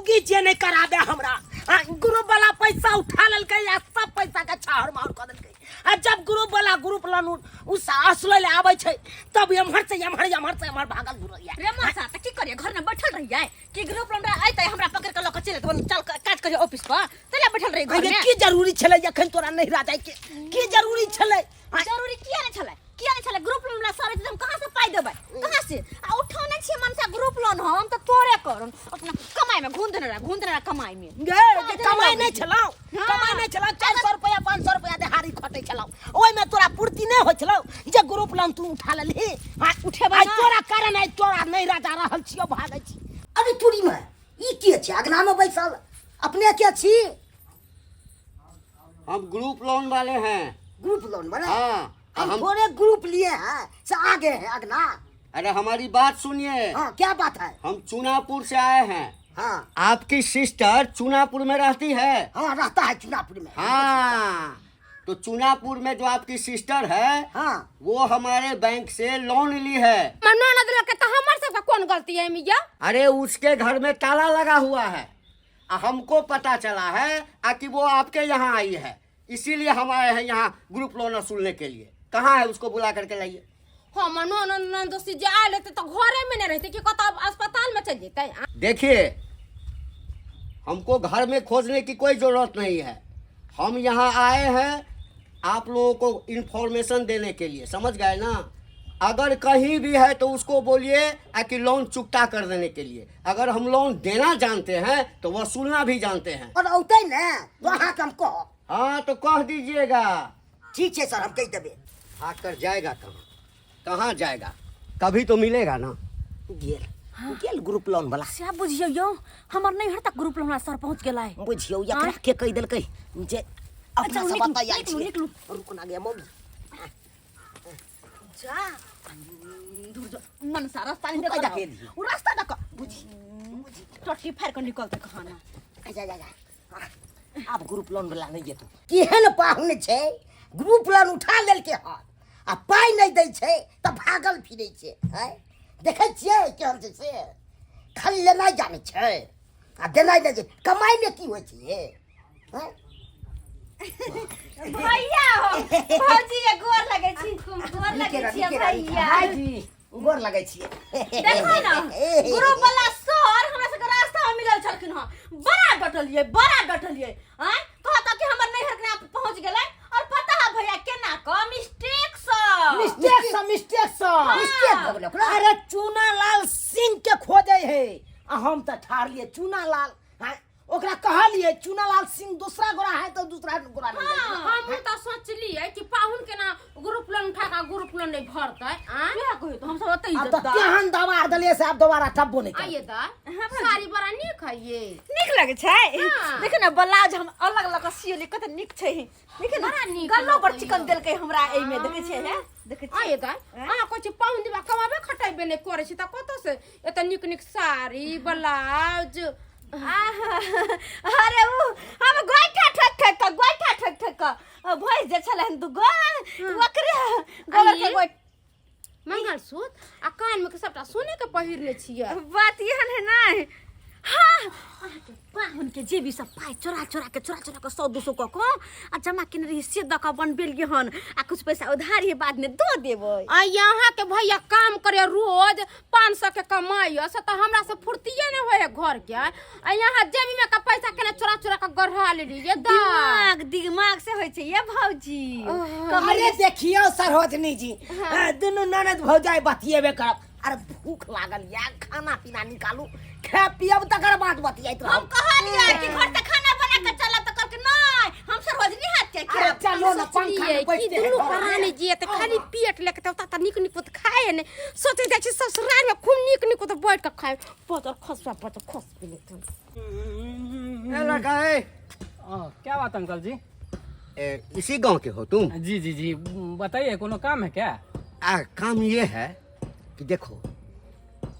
मौगी जे नहि कराबे हमरा। आ ग्रुप वाला पैसा उठा लेलकै आ सब पैसा के छाहर माहर कऽ देलकै। आ जब ग्रुप वाला ग्रुप लोन उ असलै ले आबै छै तब एम्हर से एम्हर, एम्हर से एम्हर भागल घुरैया। रे मौसा, तऽ की करियै, घर में बैठल रहियै कि ग्रुप लोन अइतै हमरा पकड़ के लऽ के चलि जेतै, चल काज करियै ऑफिस पर, तैला बैठल रहियै घर अरे में। की जरूरी छलै एखन तोरा नहिरा जाय के? की जरूरी छलै? जरूरी किया नहि छलै? किया नहि छलै? ग्रुप लोन वाला सर एतै तऽ हम कहाँ से पाइ देबै, कहाँ से? आ उठौने छियै मनसा ग्रुप लोन हम तऽ तोरे करन अपना कमाइ में घून देने रह, घून देने रह कमाइ में। गे, कहाँ जे देने कमाइ रह नहि बुझी? छलौ, हाँ। कमाइ नहि छलौ, 400 रुपया 500 रुपया देहाड़ी खटै छलौ, ओहिमे तोरा पूर्ति नहि होइ छलौ जे ग्रुप लोन तू उठा लेलही। हाँ, उठेबै आइ ना। तोरा कारण आइ तोरा नहिरा जा रहल छियौ, भागै छी। अरे तोरी में ई के छै अगना में बैसल? अपने के छी? हम ग्रुप लोन वाले हैं। ग्रुप लोन वाले? हाँ। हम थोड़े ग्रुप लिए हैं से आगे हैं अगना। अरे हमारी बात सुनिए। हाँ, क्या बात है? हम चुनापुर से आए हैं। हाँ। आपकी सिस्टर चुनापुर में रहती है? हाँ, रहता है चुनापुर में। हाँ, तो चुनापुर में जो आपकी सिस्टर है, हाँ, वो हमारे बैंक से लोन ली है। ननद लोग के तो हमार सबका कौन गलती है मिया? अरे उसके घर में ताला लगा हुआ है, आ हमको पता चला है आ कि वो आपके यहाँ आई है, इसीलिए हम आए हैं यहाँ ग्रुप लोन वसूलने के लिए। कहाँ है उसको बुला करके लाइए। हम ननद ननदोसी जे आयल रहते तो घरे में नहीं रहते कि कतौ अस्पताल में चल जेते? देखिए, हमको घर में खोजने की कोई जरूरत नहीं है, हम यहाँ आए हैं आप लोगों को इन्फॉर्मेशन देने के लिए, समझ गए ना? अगर कहीं भी है तो उसको बोलिए कि लोन चुकता कर देने के लिए। अगर हम लोन देना जानते हैं तो वसूलना भी जानते हैं। और औते ना तो अहाँ के हम कहब। हाँ, तो कह दीजिएगा। ठीक है सर, हम कह देबे। भाग कर जाएगा कहाँ, कहाँ जाएगा? कभी तो मिलेगा ना। गेल गेल ग्रुप लोन वाला। से बुझियौ यौ, हमर नैहर तक ग्रुप लोन वाला सर पहुंच गेलै। बुझियौ एकरा के कहि देलकै जे अपना अच्छा, सब निकलू, एतऽ आयल निकलू, छियै। निकलू। रुक ना गे मौगी। जा दूर जो मनसा रास्ता नहीं तू देखा कहिया गेली? उ रास्ता देख बुझी टट्टी फाड़ के निकलते कहाना। जा जा जा, आब ग्रुप लोन वाला नहीं जेतौ। केहन पाहुन छै, ग्रुप लोन उठा लेलकै हन आ पाइ नहि दै छै तऽ भागल फिरै छै। आँय, देखै छियै केहन छै से, खाली लेनाइ जानै छै आ देनाइ नहि छै। कमाइमे की होइ छै हे? आँय? भैया हो, भौजी के गोर लगै छी, गोर लगै नीके छी रह, नीके रह, भैया। भाईजी गोर लगै छियै। देखो ना, ग्रुप वाला सर हमरा सबके रास्ता में मिलल छलखिन हँ, बड़ा डटलियै, बड़ा डटलियै। आँय, कहता कि हमर नैहर के नाम पहुंच गेलै और पता है भैया केना क मिस्टेक स मिस्टेक स, मिस्टेक स मिस्टेक भऽ गेलै ओकरा। अरे चूनालाल सिंह के खोजै है आ हम तऽ ठारलियै चूनालाल। हाँ, ओकरा कहलियै चूनालाल सिंह दूसरा गोरा है तो दूसरा गोरा नहीं जाए। हम तऽ सोचलियै कि पाहुन केना ग्रुप लोन उठा के ग्रुप लोन नहीं भरतै। आँ? उएह कहियो तऽ हम सब ओतै आब तऽ केहन दबार देलियै से आब दोबारा टब्बो नहीं आइए तऽ साड़ी बड़ा नीक है ये। नीक लगै छै। हाँ। देखियौ ने ब्लाउज हम अलग अलग के सियलियै, कते नीक छै। देखियौ ने बड़ा नीक गल्लो पर लगैए। चिकन देलकै हमरा एहिमे, देखै छियै हे, देखै छियै। आइए तऽ अहाँ कहै छी पाहुन दिबा कमाबे खटेबे नहि करै छी तऽ कतऽ से एते नीक नीक साड़ी ब्लाउज? आहा, अरे उ हम गोइठा ठोक ठोक के, गोइठा ठोक ठोक के भैंस जे छलै हन दूगो, ओकरे गोबर के आइए। गोइठ मंगलसूत्र आ कान में के सबटा सोने के पहिरने छियै। बात एहन है ना, हाँ, अहाँके पाहुन के जेबी से पाइ चोरा चोरा के, चोरा चोरा के 100-200 कऽ कऽ आ जमा केने रही, से दऽ कऽ बनबेलियै हन आ कुछ पैसा उधार है, बाद में दऽ देबै। आ यहाँ के भैया काम करे रोज 500 के कमाई से तऽ हमरा से फुर्तिये नहीं होय है घर के, आ यहाँ जेबी में के पैसा केना चोरा चोरा के गढ़ा लेलियै दा। दिमाग, दिमाग से होइ छै ये भौजी। अरे देखियौ सरोजनी जी, दुनू ननद भौजाई बतियेबे करब। अरे भूख लागल या, खाना पीना निकालू, खाए पियब तकर बाद बतियाइत हम रहब। कहलियै कि घर से खाना बना के चलब तऽ कहलकै नहि, हम सरोजनी हाथ के अरे खायब। चलो ना, पंखा में सोचलियै कि बैठते हैं दुनू घर में। प्राणी जे तऽ खाली पेट लेके तऽ ओतऽ तऽ नीक नीक तऽ खाए नहि, सोचै जाइ छी ससुराल में खूब नीक नीक तऽ बैठ के खाए, पतर खसुआ पतर खस गेलै तऽ। ए लड़का, ए। क्या बात अंकल जी? ए, इसी गांव के हो तुम? जी जी जी, बताइए कोनो काम है क्या? काम ये है कि देखो,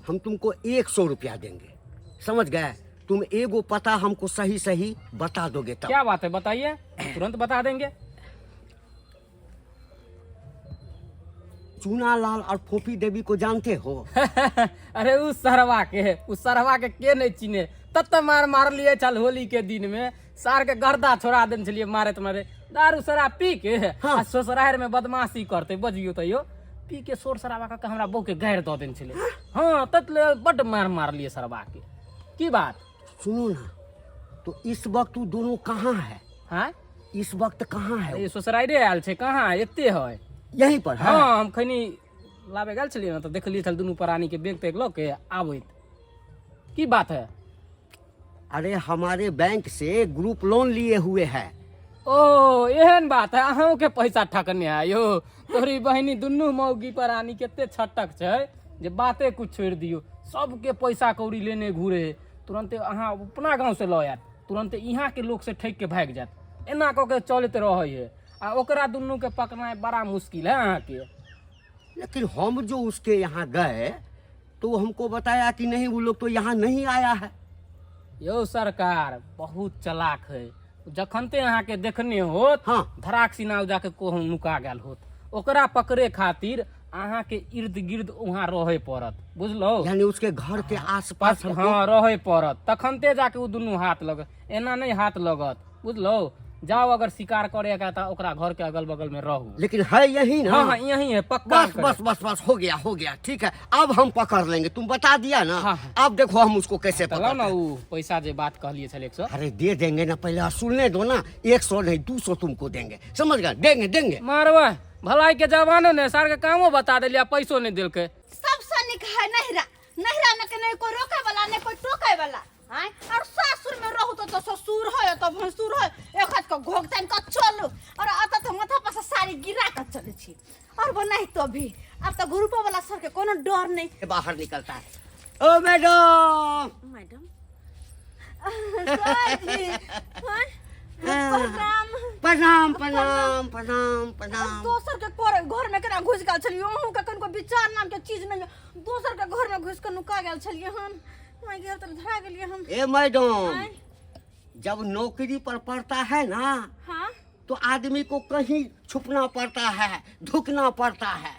हम तुमको 100 रुपया देंगे, समझ गए? तुम एगो पता हमको सही सही बता दोगे तब। क्या बात है, बताइए, तुरंत बता देंगे। चूना लाल और फोफी देवी को जानते हो? अरे उ सरवा के, उ सरवा के के नहीं चिन्हे? तत मार मारलिए छल होली के दिन में, सार के गर्दा छोड़ा देने छलिए मारैत मारे। दारू शराब पी के। हाँ। आ ससुरार में बदमाशी करते, बजियो तैयो पी के शोर शराबा कऽ के हमरा बहू के गारि दऽ देने छलै। हाँ, तत ले बड्ड मार मारलिए सरवा के। की बात? सुनो ना, तो इस वक्त वो दोनों कहाँ है? हाँ। इस वक्त कहाँ है? ई ससुरारे आयल छै। कहाँ एते है। यहीं पर है? हाँ, हम खैनी लाबे गेल छलियै ने, तऽ देखलियै छल दुनू प्राणी के बैग तैग लऽ के आबैत। की बात है? अरे, हमारे बैंक से ग्रुप लोन लिए हुए है। ओ, एहन बात है? अहूँ के पैसा ठकने है यौ? तोरी बहिनी दुनू मौगी प्राणी कते छटक छै जे बाते कुछ छोड़ि दियौ। सबके पैसा कौड़ी लेने घूरे। तुरन्ते अहाँ अपना गाँव से लऽ आयत, तुरन्ते यहाँ के लोक से ठकि के भागि जायत। एना कऽ के चलैत रहै है आ ओकरा दुनू के पकड़नाइ बड़ा मुश्किल है अहाँके। लेकिन हम जो उसके यहाँ गए तो वो हमको बताया कि नहीं, वो लोग तो यहाँ नहीं आया है। यौ सरकार, बहुत चलाक है। जखनते अहाँके देखने होत, धराक सिना जाके कहूँ नुका गेल होत। ओकरा पकड़े खातिर अहाँके इर्द गिर्द वहाँ रहे पड़त, बुझलौ? यानी उसके घर के आसपास हमको। हाँ, रहे पड़त, तखनते जाके ओ दुनू हाथ लगत, एना नहि हाथ लगत, बुझलौ? जाओ, अगर शिकार करे के तऽ ओकरा घर के अगल बगल में रहू। लेकिन है यही ना? हाँ, यही है पक्का। बस बस बस बस, हो गया, हो गया, ठीक है, अब हम पकड़ लेंगे। तुम बता दिया ना। हाँ। अब देखो हम उसको कैसे तऽ लाउ पकड़ते ने हैं। उ पैसा जे बात कहलिए छल 100। अरे, दे देंगे ना, पहले सुनने दो ना। 100 नहीं, 200 तुमको देंगे, समझ गए? देंगे, देंगे। मारवा भलाई के जमानो ने, सार के कामो बता देलिए आ पैसो नहीं देलकै। सबसे निक है नैहरा। नैहरा में के नहीं कोई रोके वाला, नहीं कोई टोके वाला। आय और सासुर में रहू तो ससुर है तो भसुर है, एक हाथ के घोग तान के चलू और अत तो माथा पर से साड़ी गिरा के चले छी। और वो नहीं तो भी अब तो ग्रुप वाला सर के कोनो डर नहीं। बाहर निकलता है। ओ मैडम। मैडम, सर जी, हाँ? प्रणाम। प्रणाम, प्रणाम, प्रणाम, प्रणाम। दोसर के घर घर में केना घुस गेल छलियै? अहूँ के कनको विचार नाम के चीज नहीं है। दोसर के घर में घुस के नुका गेल छलियै हन। मैं गेल तऽ धरा गेलियै हम। ए मैडम। आँय? जब नौकरी पर पड़ता है ना, तो आदमी को कहीं छुपना पड़ता है, ढुकना पड़ता है।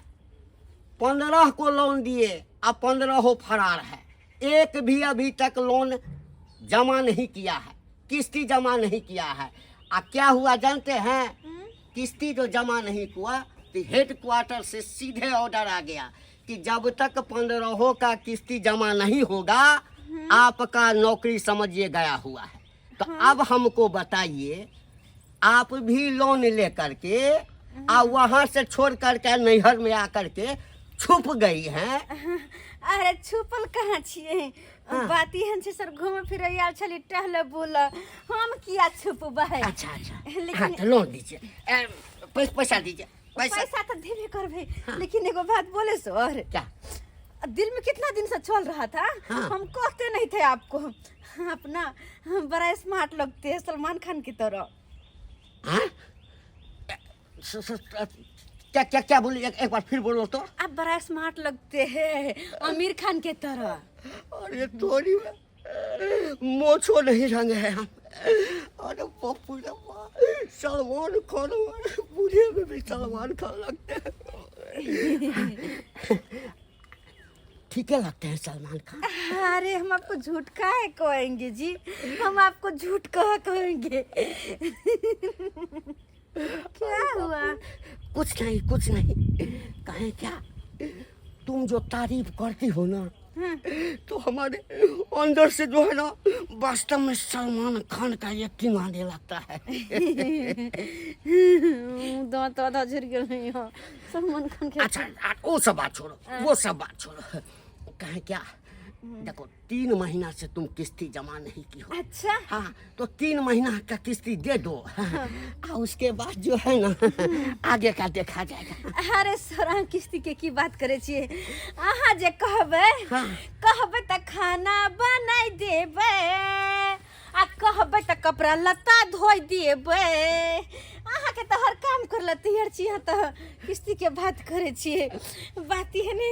15 को लोन दिए, अब 15 हो फरार है। एक भी अभी तक लोन जमा नहीं किया है, किस्ती जमा नहीं किया है। आ क्या हुआ जानते हैं? किस्ती जो जमा नहीं हुआ तो हेड क्वार्टर से सीधे ऑर्डर आ गया कि जब तक 15 का किस्ती जमा नहीं होगा, आपका नौकरी समझिए गया हुआ है। तो अब हमको बताइए, आप भी लोन लेकर के आ वहां से छोड़ करके नैहर में आकर के छुप गई हैं? अरे, छुपल कहाँ छियै? बात एहन छै सर, घूमे फिरे आयल छली, टहले बुल, हम किया छुपबै? अच्छा। लेकिन हाँ, तो लोन दीजिए, पैसा दीजिए, पैसा। पैसा तो देबे करबै, लेकिन एगो बात बोले सर। क्या? दिल में कितना दिन से चल रहा था। हम कहते नहीं थे आपको। अपना बड़ा स्मार्ट लगते हैं, सलमान खान की तरह। हाँ? क्या क्या क्या बोली? एक बार फिर बोलो तो। आप बड़ा स्मार्ट लगते हैं, आमिर खान के तरह। अरे तोरी में मोछो नहीं रंग है हम। अरे पप्पू रे बा, सलमान खान, बूढ़े में भी सलमान खान लगते हैं। ठीक है, लगते हैं सलमान खान। अरे, हम आपको झूठ काहे कहेंगे जी? हम आपको झूठ कहा कहेंगे? क्या हुआ? कुछ नहीं, कुछ नहीं। कहें क्या, तुम जो तारीफ करती हो ना, तो हमारे अंदर से जो है ना, वास्तव में सलमान खान का यकीन आने लगता है। दांत आधा झड़ गेल है सलमान खान के। अच्छा, वो सब बात छोड़ो, वो सब बात छोड़ो। कहें क्या, देखो, 3 महीना से तुम किस्ती जमा नहीं की हो। अच्छा। हाँ, तो 3 महीना का किस्ती दे दो, आ उसके बाद जो है ना, आगे का देखा जाएगा। अरे सर, अहाँ किस्ती के की बात करै छियै? अहाँ जे कहबै, कहबै तऽ खाना बनाइ देबै आ कहबै तऽ कपड़ा लत्ता धोइ देबै। अहाँके तऽ हर काम कर ला तैयार छी। अहाँ तऽ किस्ती के बात करै छियै। बात ई है ने,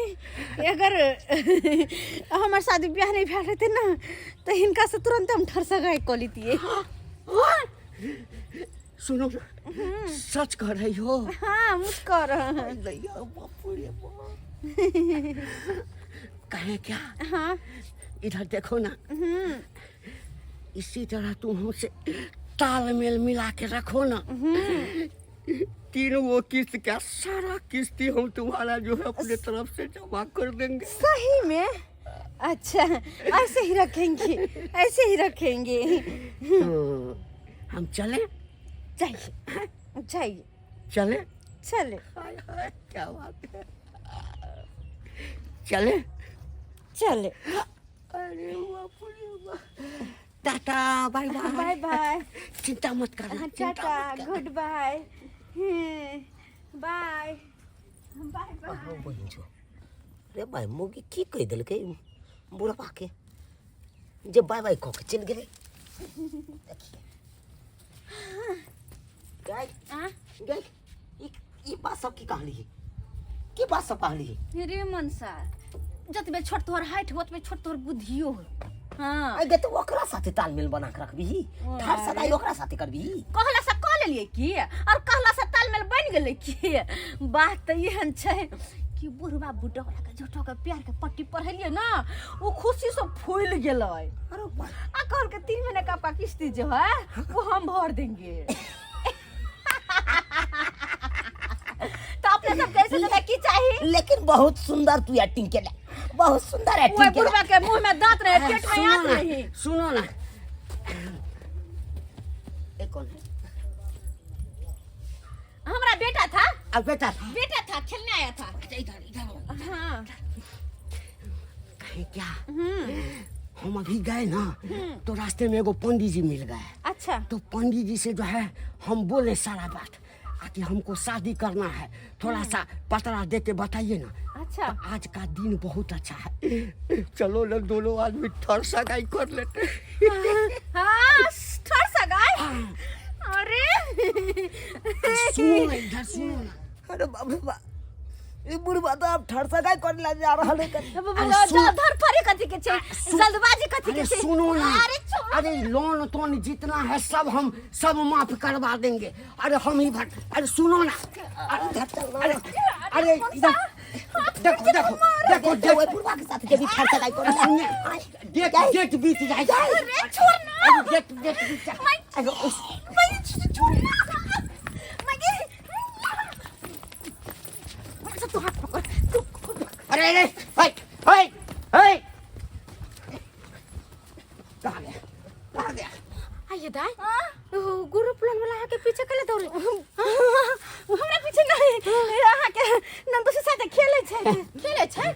अगर हमर शादी ब्याह नहि भेल रहतै ने, तऽ हिनका से तुरंत हम ठर सगाई कऽ लितियै। सुनो सच कह रही हो हाँ मुझ कह रहे हैं दैया बापू रे बाप। कहे क्या हाँ इधर देखो ना इसी तरह तुम हमसे तालमेल मिला के रखो ना तीन वो किस्त क्या सारा किस्ती हम तुम्हारा जो है अपने तरफ से जमा कर देंगे सही में अच्छा ऐसे ही रखेंगे ऐसे ही रखेंगे तो हम चले चाहिए चाहिए चले चले हाय हाय क्या बात है चले चले अरे बाप रे बाप। Tata bye bye bye bye चिंता मत करना चिंता टाटा मत करना। Good bye bye bye bye अहो बहिन छौ रे भाई मौगी की कहि देलकै बुढ़बा के जे बाय बाय कऽ के चलि गेलै देखिए गाय आ? गाय ई ई बात सब की कहली की बात सब कहली रे मनसा जतबे छोट तोहर हाइट हो ओतबे छोट तोहर बुद्धियो हो हाँ आइ गे तऽ ओकरा साथे तालमेल बना के रखबिही ठार सदाई ओकरा साथे करबिही कहला से कह लेलियै की और कहला से तालमेल बनि गेलै की बात तऽ एहन छै कि बुढ़बा बुढ़ौला के झूठो के प्यार के पट्टी पढ़ेलियै ना ओ खुशी से फूल गेलै अरे बा आ कहलकै 3 महीने का आपका किस्ती जो है वो हम भर देंगे तो अपने सब कैसे देना की चाहिए लेकिन बहुत सुंदर तू एक्टिंग केले बहुत सुंदर ओए एक्टिंग केले बुढ़वा के मुंह में दांत रहे पेट में सुनो आंत ना नहीं सुनो ना ये कौन है हमारा बेटा था अब बेटा था बेटा था खेलने आया था अच्छा इधर इधर आओ। हाँ कहे क्या हम अभी गए ना तो रास्ते में एगो पंडित जी मिल गए अच्छा तो पंडित जी से जो है हम बोले सारा बात आकि हमको शादी करना है थोड़ा सा पतरा दे के बताइए ना अच्छा तो आज का दिन बहुत अच्छा है चलो ना दोनों आदमी ठर सगाई कर लेते हैं। हाँ ठर सगाई अरे सुनो ना इधर सुनो ना अरे बाप रे बाप ई बुढ़बा तऽ आब ठरसगाइ करे ला जा रहल है कनी। अरे सुन- धर फरे कथी के छै जल्दबाजी कथी के अरे छै सुनो ना अरे छोड़ो अरे लोन तोन जितना है सब हम सब माफ करवा देंगे अरे हम ही भर अरे सुनो ना अरे अरे अरे इधर देखो देखो देखो देखो, ओइ देख बुढ़बा के साथ जेबी ठरसगाइ करे ला। सुनिए डेट डेट बीत जाएगा अरे छोड़ ना अरे डेट डेट बीत जाए अरे उस मैं छोड़ ना मैं तू हाथ पकड़ तू अरे अरे हाय हाय हाय कहाँ गया कहाँ गया आइए दाई गुरु प्लान वाला अहाँके पीछे कले दौड़े हमरा पीछे नहीं अहाँ के नंदू से साथे खेले छै खेले छै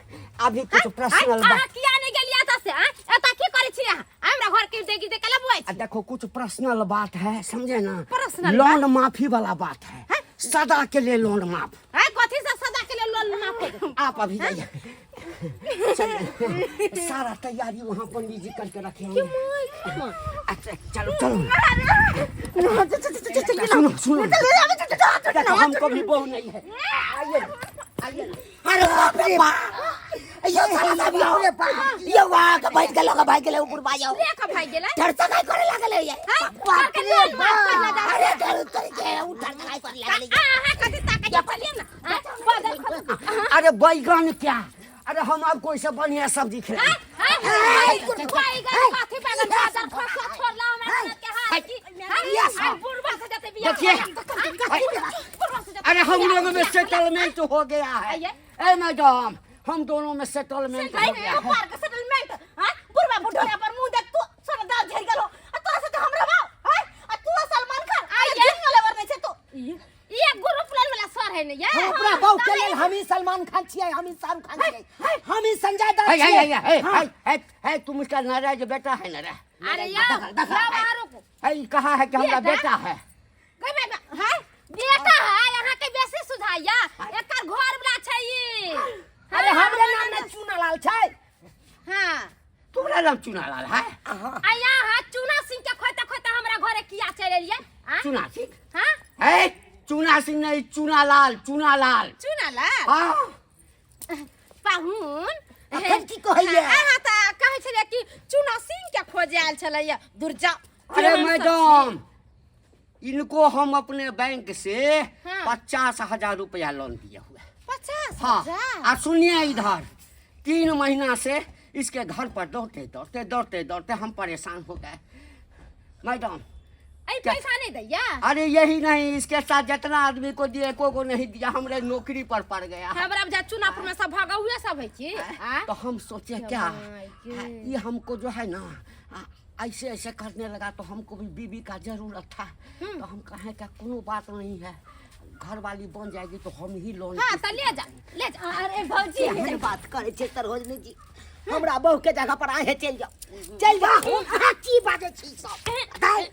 अभी कुछ पर्सनल अहाँ बात किया नहीं गेलियै एतऽ से आँय? एतऽ की करै छी अहाँ हमरा घर के देखी देख केला बुआइ आ देखो कुछ पर्सनल बात है समझे ना पर्सनल लोन माफी वाला बात है सदा के लिए लोन माफ आँय कथी से सदा के लिए लोन माफ हो जाए? आप अभी जाइए चलिए सारा तैयारी वहाँ पंडित जी करके रखे होंगे अच्छा चलो चलो सुनो सुनो देखो हमको भी बहू नहीं है आइए आइए अरे बाप रे बाप यो साला सब यो रे बाप यो वहाँ के बैठ गेलो के भाग गेलै ऊपर बायो ले के भागि गेलै ठरसगाइ करे लागल ये बाप के रे लोन माफ करला बाप अरे धर उतर के उ ठरसगाइ करे लागल ये अहाँ कथी ताकै छी चलिए ना आँय, बदल खतम। अरे बैगन क्या अरे हम आपको ऐसे बढ़िया सब्जी खिलाएंगे आँय, बैगन कथी बैगन बादल खसो छोड़ला हमरा ननद के हाथ की आँय, बुढ़बा से जते बियाह देखिए। होया। बुढ़बा से जते अरे हम लोगों में सेटलमेंट हो गया है आइए। ए मैडम हम दोनों में सेटलमेंट हो गया है कपार के सेटलमेंट हां बुढ़वा बुढ़ोरा पर मुंह देख तू सारा दाल झड़ गेलो आ तोरा से तो हमरा बा हां आ तू आ सलमान खान आइए। आइए लेवर नहीं छै तू ये ग्रुप लोन वाला सर है ने ये हम अपना बहू के लेल हम ही सलमान खान छियै हम ही शाहरुख खान छियै हम ही संजय दत्त है, है, छियै है, है, है, है, है, तुम इसका नाराज बेटा है ना रे अरे यार यार आरो को है ई कहा है कि हमरा बेटा? बेटा है गई बे हां बेटा है यहाँ के बेसी सुझाइया एकर घर वाला छै ई अरे हमरे नाम ने चूना लाल छै हां तुम्हारा नाम चुनालाल है आ यहाँ चूना सिंह के खोते खोते हमरा घरे किया चल एलियै हां चुना सिंह हां है चुना सिंह नहीं चुनालाल चुनालाल चूना लाल हाँ पाहुन अखन की कहैया? अहाँ तऽ कहै छलियै कि चूना सिंह के खोजे आयल छलैया दुर्जा अरे मैडम इनको हम अपने बैंक से हाँ। 50,000 रुपया लोन दिए हुए हैं। पचास हाँ हजार आ सुनिए इधर, 3 महीना से इसके घर पर दौड़ते दौड़ते दौड़ते दौड़ते हम परेशान हो गए मैडम। ऐ क्या? पैसा नहीं दैया? अरे यही नहीं, इसके साथ जितना आदमी को दिए एको को नहीं दिया, हमरे नौकरी पर पड़ गया। हमरा बुझा चुनापुर में सब भागा हुए सब है की आ? तो हम सोचे क्या, my हाँ, ये हमको जो है ना ऐसे ऐसे करने लगा, तो हमको भी बीवी का जरूरत था, तो हम कहें क्या कोनो बात नहीं है, घर वाली बन जाएगी तो हम ही लोन हाँ तो ले जा, ले जा। अरे भौजी एहन बात करै छै सरोजनी जी, हमरा बहू के जगह पर अहें चलि जाउ, चलि जाउ। अहाँ की बाजै छी सब? दाइ,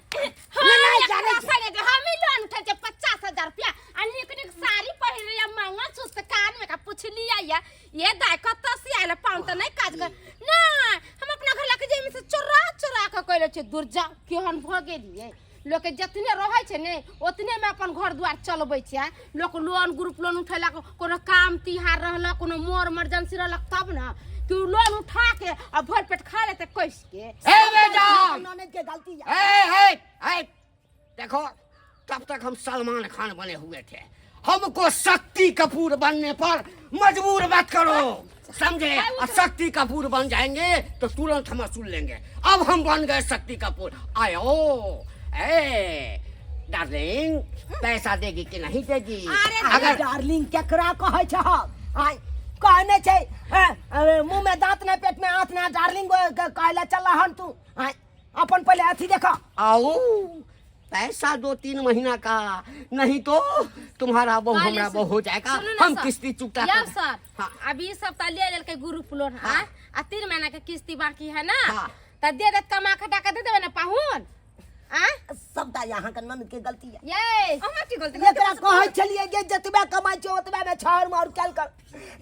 हाँ, नहि एकरा जानै छी। संगे जे हम ही लोन उठै छै 50,000 रुपया, आ नीक नीक साड़ी पहिरलियै, मंगलसूत्र कान में का पुछलियै या, ये दाइ कतऽ से आयल, पाहुन तऽ नहि काज कर। नहि, हम अपना घर लऽ के जेबी से चोरा चोरा कऽ कहि लै छियै, दूर जाउ, केहन भऽ गेलियै। लोक के जतने रहै छै ने ओतने में अपन घर द्वार चलबै छै। आँय, लोक लोन ग्रुप लोन उठेलक, कोनो काम तिहार रहलक, कोनो मोर इमरजेंसी रहलक तब ने कि उ लोन उठा के आ भरि पेट खा लेतै कसि के। ए मैडम! ननद के गलती है। ए, ए, ए, देखो तब तक हम सलमान खान बने हुए थे, हमको शक्ति कपूर बनने पर मजबूर मत करो, समझे? और शक्ति कपूर बन जाएंगे तो तुरंत हम वसूल लेंगे। अब हम बन गए शक्ति कपूर। आयो ए डार्लिंग, पैसा देगी कि नहीं देगी? अरे अगर डार्लिंग केकरा कहै छह? आय कहने छै, ए, मुंह में दांत ना पेट में आंत ना, डार्लिंग कहले चल हन तू। आय अपन पहले अथी देखो। आओ पैसा 2-3 महीना का, नहीं तो तुम्हारा बहू काली हमरा बहू हो जाएगा, सुनू ना हम सर। किस्ती चुकता यौ कर। सर, हाँ। अभी सब त ले लेलकै ग्रुप लोन, हाँ। आ 3 महीना के किस्ती बाकी है ना, हाँ। त दे देत, कमा खटा के दे देबै ना पाहुन। आ सबटा यहाँ के ननद के गलती है। ये अहाँ की गलती? एकरा कहै छलियै जे जतबे कमाइ छौ ओतबे में छाड़ मार कैल कर,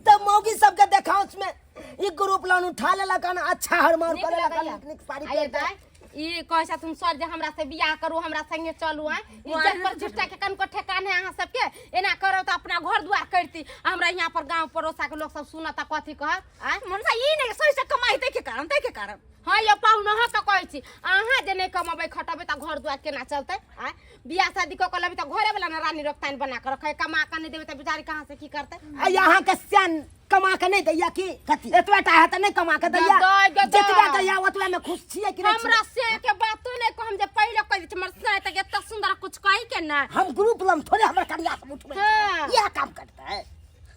तऽ मौगी सबके देखाउस में ई ग्रुप लोन उठा लेलक हन, अच्छा हर मार नीक कर लेलक हन, लगैया। नीक नीक साड़ी आइए पहिर के। दाइ, ई कहै छथुन सर जे हमरा से बियाह करू, हमरा संगे चलू। आय इज्जत प्रतिष्ठा के कनको ठेकान है अहाँ सबके? एना करब तऽ अपना घर दुआर करती, आ हमरा यहाँ पर गांव पड़ोसा के लोग सब सुनत तऽ कथी कहत? आय मनसा ई नहि सही से कमाई तै के कारण, तै के कारण। हाँ यौ पाहुन, अहाँ के कहै छी, अहाँ जे नहि कमेबै खटेबै तऽ घर दुआर केना चलतै? आय बियाह शादी कऽ के लेबै तऽ घरे वाला ने रानी रखताइन बना के रखै, कमा के नहि देबै तऽ बेचारी कहाँ से की करतै? आ यहाँ के सियान कमा के नहीं दैया की? कथी? एतबे टा है तऽ नहीं कमा के दैया? गदई, गदई। जतबे दैया ओतबे में खुश छियै कि नहीं? हमरा से के बातो नहीं कहम जे पहिले कह दै छी, हमर से तऽ एते सुंदर कुछ कहि के ना। हम ग्रुप लम थोड़े हमर कनिया सब उठबै छै। हाँ। इएह काम करता है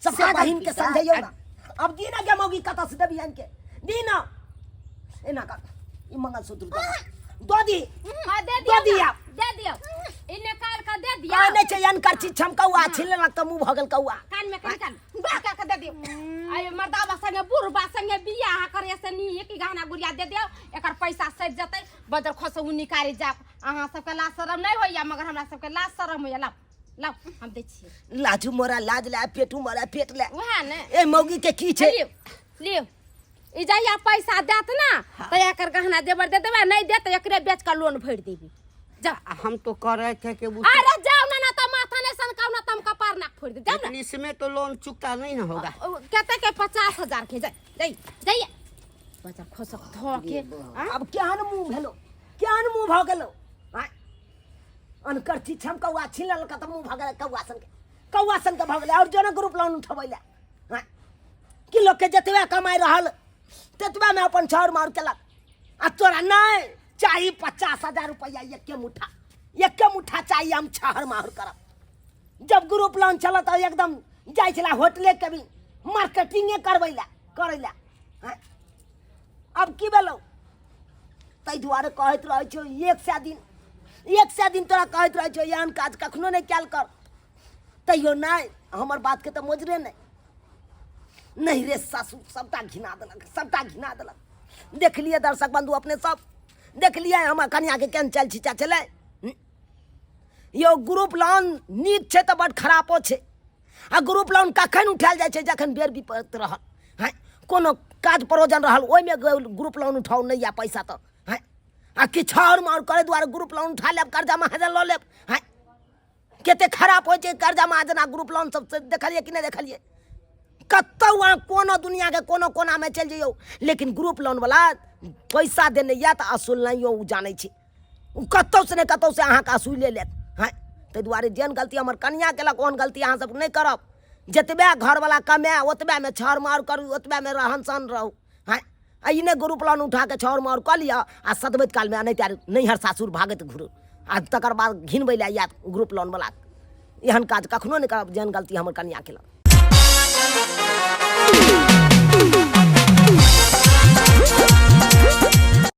सबसे बहिन के समझैयौ ना। अब दीना के मौगी कतऽ से देबी आनि के दीना? एना कर, ई मंगलसूत्र दऽ दी। हाँ, दे दियौ दऽ दिया। ना, दे दियौ, ई निकाल के दे दियौ। कहने छै अनकर चीज छम कौआ छीन लेलक तऽ मुँह भऽ गेल कौआ। कान में कनी कान बका के दे दियौ। आइ मर्दाबा संगे बुढ़बा संगे बियाह करे से नीक ई गहना गुड़िया दे दियौ, एकर पैसा सधि जेतै। बदर खसौ निकालि जाओ। अहाँ सबके लाज शरम नहि होइया, मगर हमरा सबके लाज शरम होइया। लाउ लाउ, हम दै छियै। लाजू मोरा लाज ले, पेटू मोरा पेट ले। उएह ने ए मौगी के की छै? लियौ लियौ, ई जहिया पैसा देत ना तऽ एकर गहना जेवर दे देबै, नहि देत तऽ एकरे बेच कऽ लोन भरि देबी। जा। हम तो कह रहे थे कि अरे जाओ ना, ना तो माथा नहीं सनकाओ ना, तम कपार नाक फोड़ दे। जाओ ना। लेकिन इसमें तो लोन चुकता नहीं ना होगा। कते के 50,000 के जाय जाय जाइए बच्चा खोसक धो के आ? अब केहन मुँह भेलो, केहन मुँह भऽ गेलो? आँय, अनकर चीज हम कौआ छीन लेलक तऽ मुँह भऽ गेलै कौआ सनके, कौआ सनके भऽ गेलै। आओर जोना ग्रुप लोन उठबै लए। आँय, कि लोकके जतबे कमाइ रहल ततबेमे अपन छाउर माउर केलक, आ तोरा नहि चाही 50,000 रुपैआ, एके मुठ्ठा, एके मुठ्ठा चाही, हम छहर माहुर करब। जब ग्रुप लोन चलत तऽ एकदम जाइ छलै होटले के भी मार्केटिंगे करबै लए, करै लए। आँय, अब की भेलौ? ताहि दुआरे कहैत रहै छियौ, 100 दिन, 100 दिन तोरा कहैत रहै छियौ एहन काज कखनो नहि कयल कर, तैयो नहि हमर बातके तऽ मोजरे नहि। नहीं रे सासू सबटा घिना देलक, सबटा घिना देलक। देखलियै दर्शक बंधु अपने सब देखलियै हमर कनियाके केहन चालि छिचा छलै। यौ ग्रुप लोन नीक छै तऽ बड खरापो छै। आ ग्रुप लोन कखन उठायल जाइ छै? जखन बेर विपत रहल, हँ, कोनो काज परोजन रहल, ओहिमे ग्रुप लोन उठाउ नहि या पैसा तऽ, हँ, आ किछु आओर मार करै दुआरे ग्रुप लोन उठा लेब, कर्जा महाजन लऽ लेब। हँ, कते खराब होइ छै कर्जा महाजन आ ग्रुप लोन सब से, देखलियै कि नहि देखलियै? कतहु अहाँ कोनो दुनियाके कोनो कोनामे चलि जइयौ, लेकिन ग्रुप लोनवला पैसा देने यए तऽ असूलनाइयो ओ जानै छै। ओ कतहुसँ ने कतहुसँ अहाँके असूले लेत। हँ। ताहि दुआरे जेहन गलती हमर कनियाँ केलक ओहन गलती अहाँ सब नहि करब। जतबे घरवला कमाए ओतबेमे छर मार करू, ओतबेमे रहन सहन रहू। हँ, आ ई नहि ग्रुप लोन उठा कऽ छर मार कऽ लिअ आ सतबैत कालमे नहि नैहर सासुर भागैत घुरू आ तकर बाद घिनबै लए आयत ग्रुप लोनवला। एहन काज कखनो नहि करब जेहन गलती हमर कनियाँ केलक।